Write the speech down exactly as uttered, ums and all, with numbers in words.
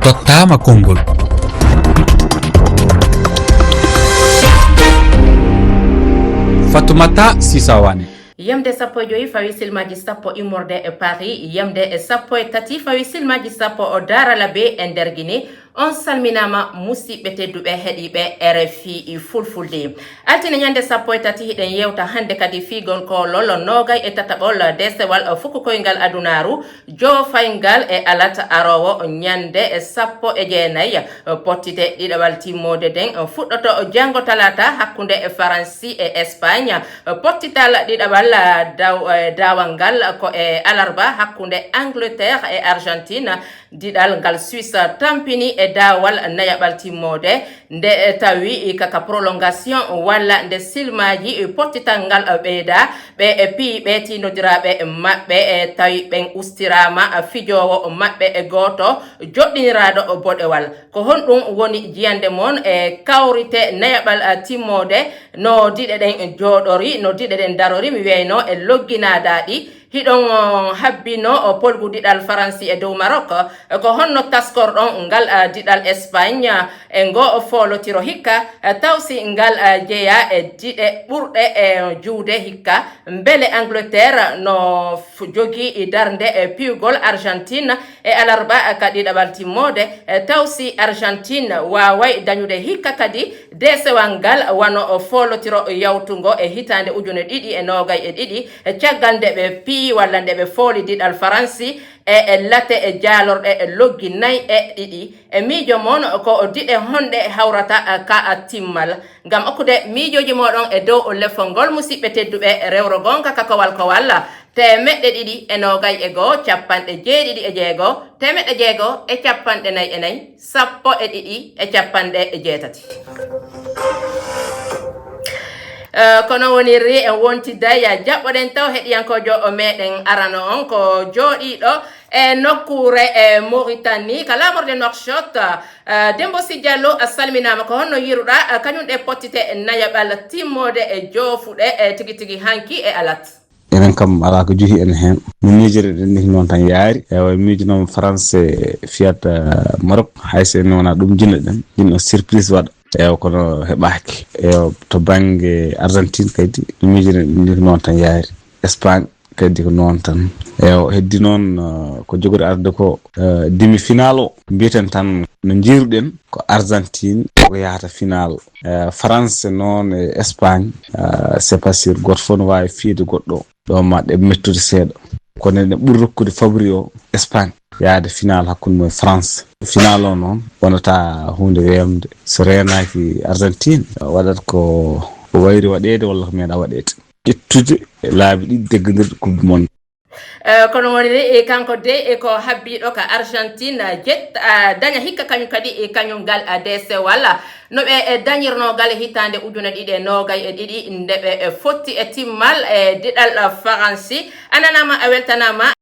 Tottaama konngol. Fatoumata Sisa Wane. Yamde sappo e joyi fawi silmaaji sappo immorde e Paris, yamde e sappo e tati fawi silmaaji sappo o Daara Labe e nder Guinée. On salminaama, musidɓe tedduɓe heɗiiɓe R F I Fulfulde. Altine ñande sappo e tati, hiɗen yewta hannde kadi fii gonkoolol noogay e tataɓol deesewal fuku koyngal adunaaru, joofayngal e alat aroowo ñande sappo e jeenay. Pottite ɗiɗaɓal timmoode nden fuɗɗoto janngo talaata hakkunde Faransi e Espagne. Pottital ɗiɗaɓal daw-, daawal ngal ko e alarba hakkunde Angleterre e Argentine. Diɗal ngal Suisse tampini e daawal nayaɓal timmoode, nde tawi kaka prolongation walla nde silmaaji pottital ngal ɓeyda, ɓe piyi ɓe tiindodiraaɓe maɓɓe, e tawi ɓen ustiraama fijoowo maɓɓe e gooto joɗɗiniraaɗo boɗewal. Ko honɗum woni jiyande mon e kawrite nayaɓal timmoode? No diɗe ɗen jooɗori, no diɗe ɗen darori, mi wiyayno e logginaada ɗi. Hiɗon, o, habbino, o, polgu diɗal Faransi e dow Maroc. Ko honno taskorɗon ngal, a, diɗal Espagne, e ngo foolotiro hikka, a, taw si ngal, a, jeyaa e diɗe ɓurɗe, e, juude hikka? Mbele Angleterre no f-, jogii darnde e piyugol Argentine e alarba, a, ka ɗiɗaɓal timmoode, e, taw si Argentine waaway dañude hikka kadi deesewal ngal wano o foolotiro yawtungo e hitaande ujune ɗiɗi e noogay e ɗiɗi, e caggal nde ɓe piyi walla nde ɓe fooli diɗal Faransi e, e late e jaalorɗe e loggi nay e ɗiɗi? E miijo mon, ko diɗe honɗe hawrata, a, ka a timmal? Ngam okkude miijooji mooɗon e dow lefol ngol, musiɓɓe tedduɓe, rewro goonga ka kowal kowal, teemeɗɗe ɗiɗi e noogay e goo, capanɗe jeeɗiɗi e jeego, teemeɗɗe jeego e capanɗe nay e nay, sappo e ɗiɗi e capanɗe jeetati. Eh, kono woniri en wontiday, jaɓɓoɗen taw heɗiyankoojo o meɗen arano on ko jooɗiiɗo e nokkuure e Mauritanie, ka laamorde Nouakchott. Eh, Dembo Sy Diallo, a salminaama. Ko honno yiruɗaa, eh, kañum ɗe pottite nayaɓal timmoode e joofuɗe, eh, tigi tigi hanki e alat? Enen kam, alaa ko juhi en heen. Min miijoriɗen ni ko noon tan yaari. Ewa, miijo noon France fiyat, eh, Maroc, hay so en wonaa ɗum jinnoɗen, jinno surprise waɗa. Ewa, kono heɓaaki. Ewa, to bannge Argentine kadi, no miijoɗen ni ko noon tan yaari. Espagne kadi ko noon tan. Ewa, heddi noon, eh, ko jogori arde ko, eh, demi-finale o. Mbiyeten tan no njiiruɗen ko Argentine ko yahata finale. Eh, France noon e Espagne, eh, c'est pas sûr, gooto fof no waawi fiyde goɗɗo. Ɗo ma ɗe mettude seeɗa. Kono ene ɓuri rokkude favori o Espagne, yaade final hakkunde mum e France. Final o noon wonata huunde weemde. So reenaaki Argentine, waɗat ko, ko wayri waɗeede walla ko meeɗa waɗeede. Ƴettude laabi ɗiɗi deggandirɗi Coupe du Monde. Eh, kono woniri, eh, kanko de, eh, ko habbiiɗo ka Argentine, jet-, ah, daña hikka kañum kadi, eh, kañum ngal, ah, deesewal. No ɓe, eh, dañirnoo ngal hitaande ujune ɗiɗi e noogay e ɗiɗi, nde ɓe, eh, fotti e timmal, eh, diɗal, ah, Faransi. A nanaama, a weltanaama,